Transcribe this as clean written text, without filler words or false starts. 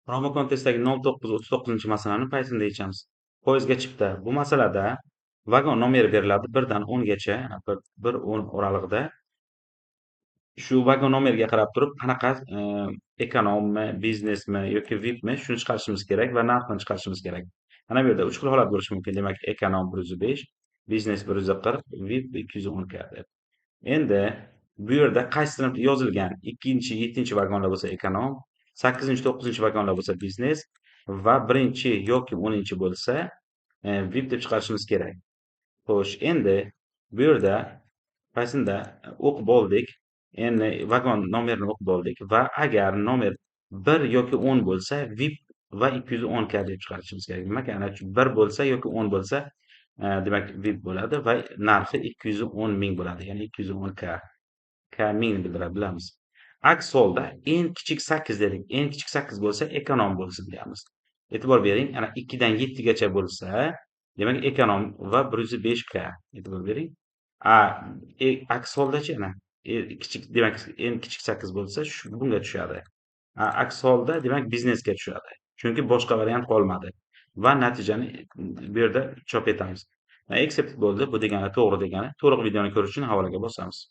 Romokon testdagi 0,939-masalani Pythonda yechamiz. Poyezdga chipta. Bu masalada vagon nomeri beriladi 1 dan 10 gacha, 1 10 oralig'ida. Shu vagon nomeriga qarab turib, qanaqa ekonommi, biznesmi yoki VIPmi, shuni chiqarishimiz kerak va narxini chiqarishimiz kerak. Mana bu yerda 3 xil holat bo'lishi mumkin. Demak, ekonom 105, biznes 140, VIP 210 k deb. Endi bu yerda qaysi sinfda yozilgan? 2-, 7-vagonlar bo'lsa ekonom, 8-, 9-vagonlar bo'lsa biznes va 1 yoki 10 bo'lsa VIP deb chiqarishimiz kerak. Xo'sh, endi bu yerda Pythonda o'qib oldik. Endi vagon nomerini o'qib oldik va agar nomer 1 yoki 10 bo'lsa, VIP va 210 k deb chiqarishimiz kerak. Demak, ana shu 1 bo'lsa yoki 10 bo'lsa, demak VIP bo'ladi va narxi 210 ming bo'ladi. Ya'ni 210 k. K mingni bildiradi, bilamiz. Aks holda eng kichik 8 dedik. Eng kichik 8 bo'lsa ekonom bo'lsin deyamiz. E'tibor bering, ana 2 dan 7 gacha bo'lsa, demak ekonom va 105 k. E'tibor bering. A, aks holdachi, ana kichik, demak eng kichik 8 bo'lsa, shu bunga tushadi. Aks holda demak biznesga tushadi. Chunki boshqa variant qolmadi. Va natijani bu yerda chop etamiz. Accept bo'ldi. Bu degani to'g'ri degani. To'liq videoni ko'rish uchun havolaga bosamiz.